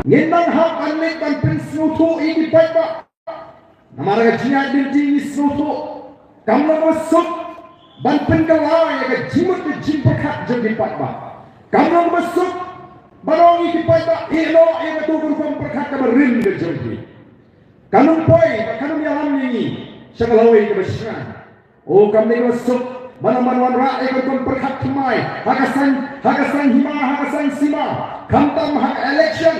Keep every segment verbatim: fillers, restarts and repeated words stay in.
Ngin nang hap ban leit ban pynsngewthuh ïa ki paidbah. Namar ka jingïaid lynti ngi sngewthuh kam long kaba suk ban pynkylla ïa ka jingmut ka jingpyrkhat jong ki paidbah. Kam long kaba suk ban ong ïa ki paidbah, ïeh noh ïa katu ka rukom pyrkhat kaba rim ka jong phi. Kan ym poi, kan ym ïalam ïa ngi sha ka lawei kaba shngaiñ. O kam dei kaba suk ban ym ban wanrah ïa ka rukom pyrkhat thymmai ha ka saiñ, ha ka saiñ hima, ha ka saiñ sima, khamtam ha ka election.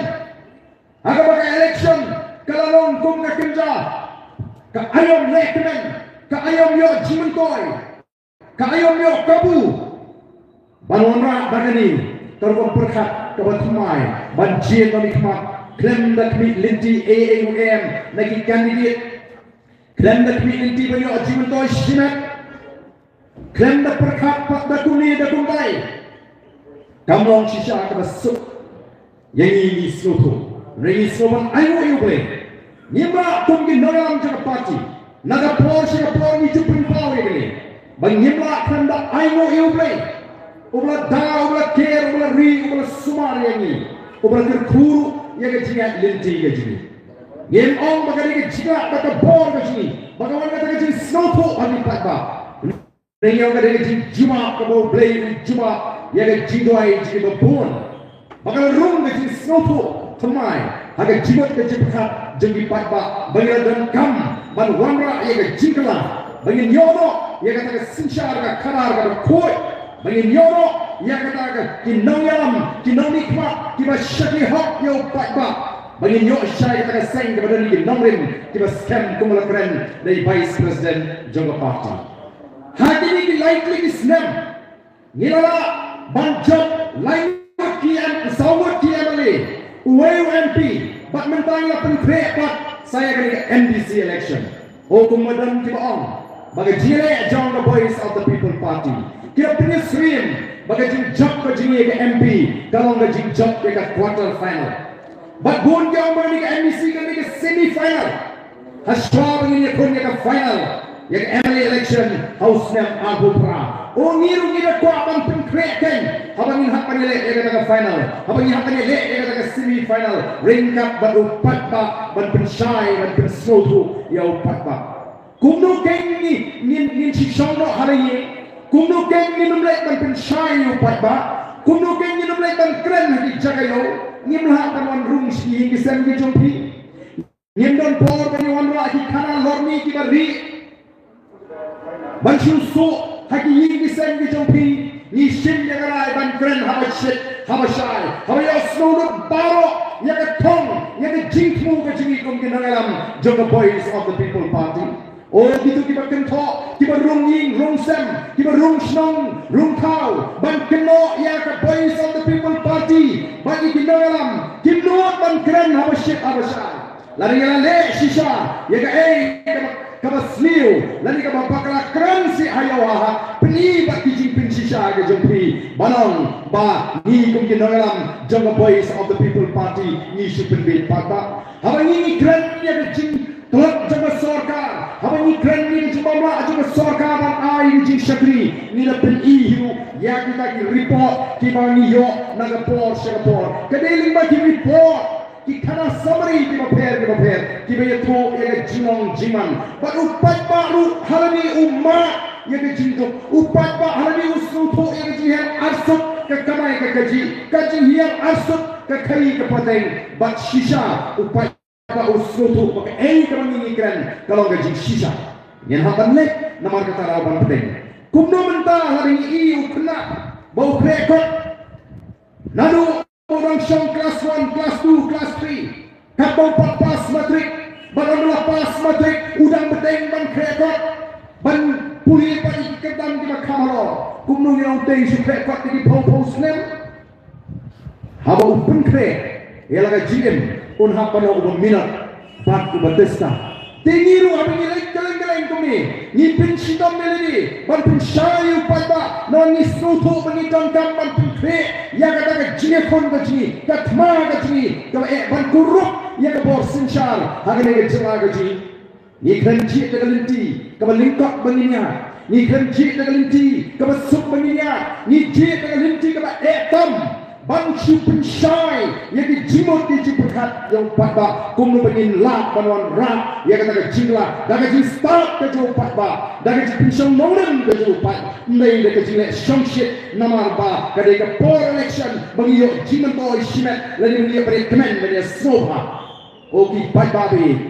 Ha kaba ka election ka la long kum ka kynja, ka aïom leh kmen, ka aïom ïoh jingmyntoi, ka aïom ïoh kabu. Ban wanrah da kane ka rukom pyrkhat kaba thymmai, ban jied na ki khmat khlem da khmih lynti ei ei ruh em na ki candidate, khlem da khmih lynti ban ïoh jingmyntoi shimet, khlem da pyrkhat pat da kumne da kumtai. Kam long shisha kaba suk ïa ngi, ngi sngewthuh. Hynrei ngi sngewbha ban ainguh ïa U Blei. Ngim lah kum ki nongïalam jong ka party, na ka por sha ka por ngi ju pynpaw ïa kane, ba ngim lah khlem da ainguh ïa U Blei, uba la da, uba la ker, uba la ri, uba la sumar ïa ngi, uba la kyrkhu ïa ka jingïaid lynti ka jong ngi. Ngim ong ba ka dei ka jingïaid, ba ka bor ka jong ngi, ba ka wan kata ka jingsngewthuh ha ki paidbah. Hynrei ka dei ka jingjubab kaba U Blei u jubab ïa ka jingduwai jong kiba bun. Ba ka la rung ka jingsngewthuh thymmai ha ka jingmut ka jingpyrkhat jong ki paidbah, ba ngi la donkam ban wanrah ïa ka jingkylla, ba ngin ïoh noh ïa kata ka synshar ka khadar kaba khuid, ba ngin ïoh noh ïa kata ka ki nongïalam, ki nongmihkhmat kiba shakri hok ïa u paidbah, ba ngin ïoh shai kata ka seng kaba don ïa ki nongrim kiba skhem kumba la kren da i Vice President jong ka party. Ha kine ki lai tylli ki snem ngi la lah ban jop lai ngut ki M, saw ngut ki M L A, uwei u M P, bad mynta ngi la pynkhreh pat sa ïa kane ka M D C election. O kum ma don kiba ong ba ka jingïaleh jong ka Voice of the People Party, ki la pynïasyriem ba ka jingjop ka jong ngi ïa ka M P ka long ka jingjop ïa ka quarter final. Bad bun ki ong ba kane ka M D C kane ka semi final. Hashwa ba ngin ïakhun ïa ka final ïa ka M L A election ha u snem arphew phra. O ngi ruh ngi da kwah ban pynkhreh keiñ haba ngin hap ban ïaleh ïa kata ka final, haba ngin hap ban ïaleh ïa kata ka semi final, ryngkat bad u paidbah, ban pynshai, ban pynsngewthuh ïa u paidbah. Kumno keiñ ngi, ngin, ngin shu shong noh ha la ïing? Kumno keiñ ngin ym leit ban pynshai ïa u paidbah? Kumno keiñ ngin ym leit ban kren ha ki jaka ïew? Ngim lah ban wan rung sha ki ïing ki sem ki jong phi. Ngim don por ban ïa wanrah ki khana lorni kiba rieh, ban shu suh ha ki ïing ki sem ki jong phi. Ngi shim ïa ka rai ban kren haba shit, haba shai, haba ïohsngew lut baroh ïa ka thong, ïa ka jingthmu ka jong ngi kum ki nongïalam jong ka Voice of the People Party. O kito kiba kynthoh, kiba rung ïing rung sem, kiba rung shnong rung thaw, ban kynnoh ïa ka Voice of the People Party bad ïa ki nongïalam, kim nud ban kren haba shit haba shai. Lada ngi la leh shisha ïa kaei kaba, kaba sniew lane kaba bakla, kren seh ha ïew ha hat, pyni bad ki jingpynshisha ka jong phi, ban ong ba ngi kum ki nongïalam jong ka Voice of the People Party ngi shu pynbeit pat ba haba ngi, ngi kren ïa ka jingtlot jong ka sorkar, haba ngi kren ïa ka jingbymlah jong ka sorkar ban ai ïa ka jingshakri, ngi da pyni hi ruh ïa kita ki report kiba ngi ïoh na ka por sha ka por. Ka dei lyngba ki report, ki khana summary kiba pher kiba pher kiba ïathuh ïa ka jinglong jingman. Bad u paidbah ruh ha lade u mad ïa ka jingduk, u paidbah ha lade u sngewthuh ïa ka jinghiar arsut ka kamai ka kajih, ka jinghiar arsut ka khaii ka pateng. Bad shisha u paidbah u sngewthuh ba kaei kaba ngi, ngi kren ka long ka jingshisha. Ngin hap ban leh namar kata ruh ban pateng. Kumno mynta lada ngi i u khynnah ba u khreh kot, naduh u dang shong class one, class two, class three, katba u pat pass matric, bad ynda la pass matric u dang bteng ban khreh kot, ban pule pat ïa ki kyrdam kiba kham halor. Kumno ngi long teng shu khreh kot ïa ki phew phew snem? Haba u pynkhreh ïa la ka jingim, un hap ban long uba minot bad uba tista. Te ngi ruh haba ngi leit kylleng kylleng kumne, ngi pynshitom ïa lade ban pynshai ïa u paidbah, namar ngi sngewthuh ba ngi donkam ban pynkhreh ïa kata ka jingïakhun ka jong ngi, ka thma ka jong ngi, kaba eh ban kurup ïa ka bor synshar ha kane ka jylla ka jong ngi. Ngi kren jied da ka lynti kaba lyngkot ba ngin ïaid. Ngi kren jied da ka lynti kaba suk ba ngin ïaid. Ngi jied da ka lynti kaba eh tam ban shu pynshai ïa ki jingmut ki jingpyrkhat jong u paidbah, kumno ba ngin lah ban wanrah ïa kata ka jingkylla da ka jingstad ka jong u paidbah, da ka jingpynshong nongrim ka jong u paidbah, ym dei da ka jingleh shongshit, namar ba ka dei ka por election ba ngi ïoh jingmyntoi shimet lane ba ngi ïoh ba ngi kmen ba ngi sngewbha. Ko ki paidbah ba ïeit,